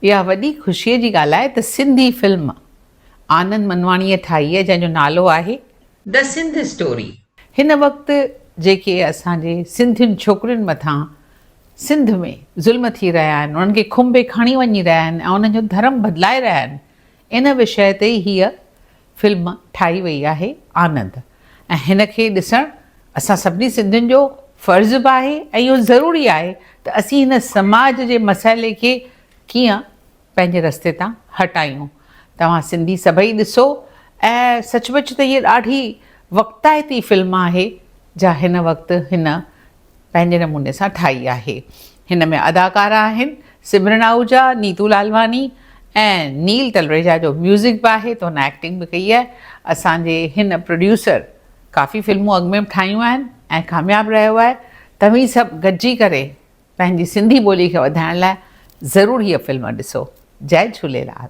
اها وڏي خوشيء جي ڳالهه آهي ته سنڌي فلم آنند منواڻيء ٺاهي آهي جنهن جو نالو آهي. The Sindh story. هن وقت جيڪي اسان جي سنڌين ڇوڪرين مٿان سنڌ ۾ ظلم ٿي رهيا آهن، انهن کي کنڀي کڻي وڃي رهيا آهن ۽ انهن جو ڌرم بدلائي رهيا آهن، ان وشيه تي ئي هيء فلم ٺاهي وئي آهي آنند ۽ هن کي ڏسڻ اسان سڀني سنڌين جو فرض به آهي ۽ اهو ضروري آهي ته اسين هن سماج جي مسئلي کي ڪيئن پنهنجي رستي تان هٽايون. توهان سنڌي سڀئي ڏسو ۽ سچ پچ ته هيء ڏاڍي وقتائتي فلم آهي جا هن وقت هن پنهنجي نموني سان ٺاهي آهي. هن ۾ اداڪار آهن سمرن آهوجا، نيتو لالواڻي ۽ نيل تلريجا جو ميوزڪ به آهي ته هن ايڪٽنگ به ڪئي آهي. اسان جي هن پروڊيوسر ڪافي فلمون اڳ ۾ به ٺاهيون آهن ۽ ڪامياب رهيو آهي. توهين سڀ گڏجي ڪري پنهنجي سنڌي ٻولي کي وڌائڻ لاء ضرور هيء فلم ڏسو. جئي جهوليلال.